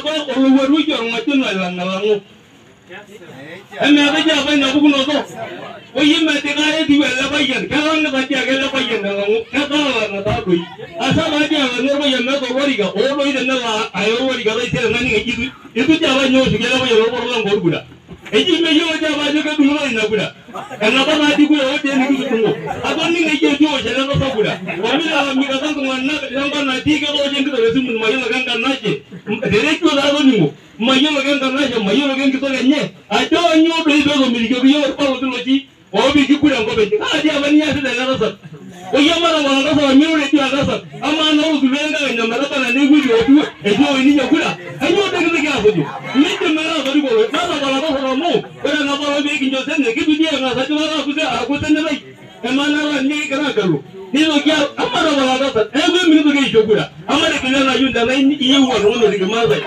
apa olowuaru oji orng'atunyo ailang'ilang'u. Emeetae apa ina pukunoto. Oyie metika etiu ele payian, kelang'ita dii ake ele payian elang'u, ketaalana taa doi. Asa taa dii elang'u orpayian meeta olorika, oo doi tenelo aya olorika taisere naning eji itu dii apa ninye eoshoki ele payian olporor lang kura. Eji meyiolo dii apa ajo kedung'utoi ina kura. Enapa taa dii kura ODM nikitudung'o. Atoning'o eji etu ewosh ele tasat kura. Omilalamikata iltung'anak lenkop natii ketoosho enkitok esimu mayiolo kenkanashe, teredio taa atoning'o. Mayiolo kenkanashe, mayiolo kenkitok enye, ajo anyoo doi peetomitikioki iyiook irbalotin loshi oopiki kura enkop enye. Kaa dii apa niasita ele tasat? Oyie matapal oltasat amu irure dii oltasat. Amaa naa oltulue enkakenya metaba anaa neeku eitu eosh eitu eosh ninye kura? Kainyoo doi kintoki aasuju? Midim ake atoriko olosho. Matapal oltasat amu ore ena palai pee kincho senate kitu dii eng'as ajo kalo aaku senetai. Emaa naa ninye kigira agelu. Nitoki amatapal oltasat. Neeku emikintoki aisho kura. Amatejo ena ayioni tenaa iyieu oltung'ani orik irmaasai.